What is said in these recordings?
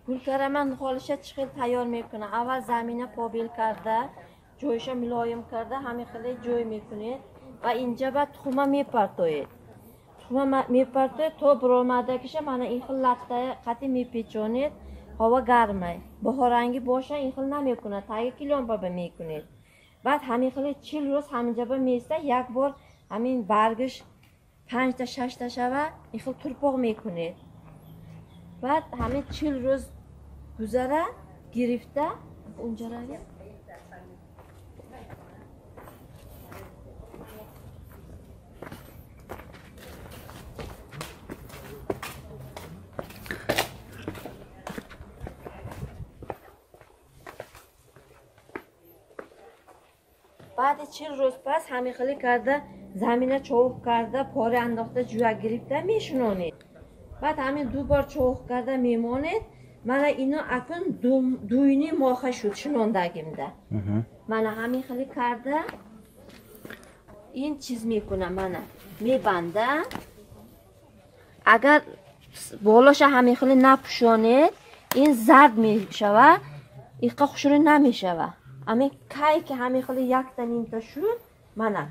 Гулкарама нихолиша чӣ хел тайёр мекунад? Аввал замина побел карда, ҷойша мулоим карда, ҳамин хеле ҷой мекунед ва инҷа ба тухма мепартоед. Тухма мепартоед то биромадагиша мана ин хел латтая қати мепечонед, ҳаво гармай. Баҳоранги боша ин хел намекунад, таги килёнпа ба мекунед. Баъд ҳамин хеле 40 рӯз ҳаминҷа ба меиста, як бор ҳамин баргиш 5та 6та шава, ин хел турпоқ мекунед. Баъд ҳамин 40 рӯз гузара гирифта унҷа равем. Баъди 40 рӯз пас ҳамин хеле карда замина човуқ карда, пора андохта ҷӯя гирифта мешунонед. Баъд ҳамин ду бор човуқ карда мемонед. Мана ино акун дуйни моха шуд шунондагимда. Мана ҳамин хеле карда ин чиз мекунам, мана мебанда. Агар болоша ҳамин хеле напӯшонед, ин зард мешава, иққа хушрӯй намешава. Ҳамин кай ки ҳамин хеле якта нимта шуд, мана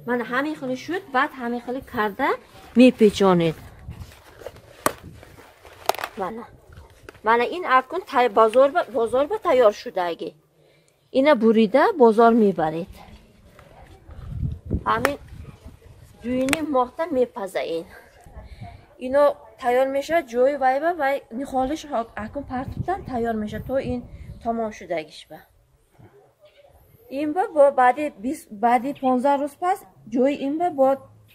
мана ҳамин хеле шуд, баъд ҳамин хеле карда мепечонед. Мана мана ин акун бозор ба тайёр шудаги. Ина бурида бозор мебаред. Ҳамин дуюним моҳта мепаза ин. Ино тайёр мешавад, ҷои вайба вай нихолиш акун партубтан тайёр мешавад то ин тамом шудагиш ба. Ин ба бо баъди 15 рӯз пас ҷои ин ба бо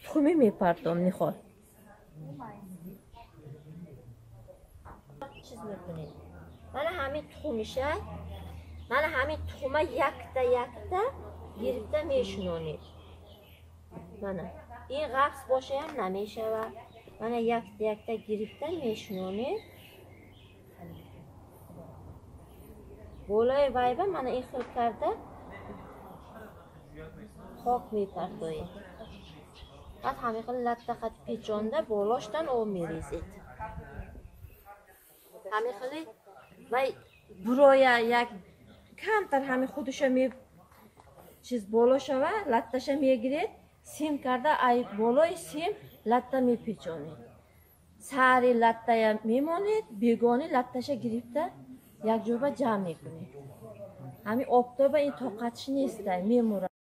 тухмӣ мепартом нихол. Чиз мекунед. Мана ҳамин тухмиша, мана ҳамин тухма якта якта гирифта мешунонед. Мана ин ғафс бошаям намешавад. Мана якта якта гирифта мешунонед. Болои вайба мана ин хел карда хок мепартоед. Баъд ҳамин хел латта қати печонда болоштан об мерезед. Ҳамин хеле вай буроя як камтар ҳамин худуша чиз боло шава, латташа мегиред, сим карда ай болои сим латта мепечонед. Сари латтая мемонед, бегони латташа гирифта якҷоба ҷамъ мекунед. Ҳамин обтоба ин тоқатш нестай, мемурад.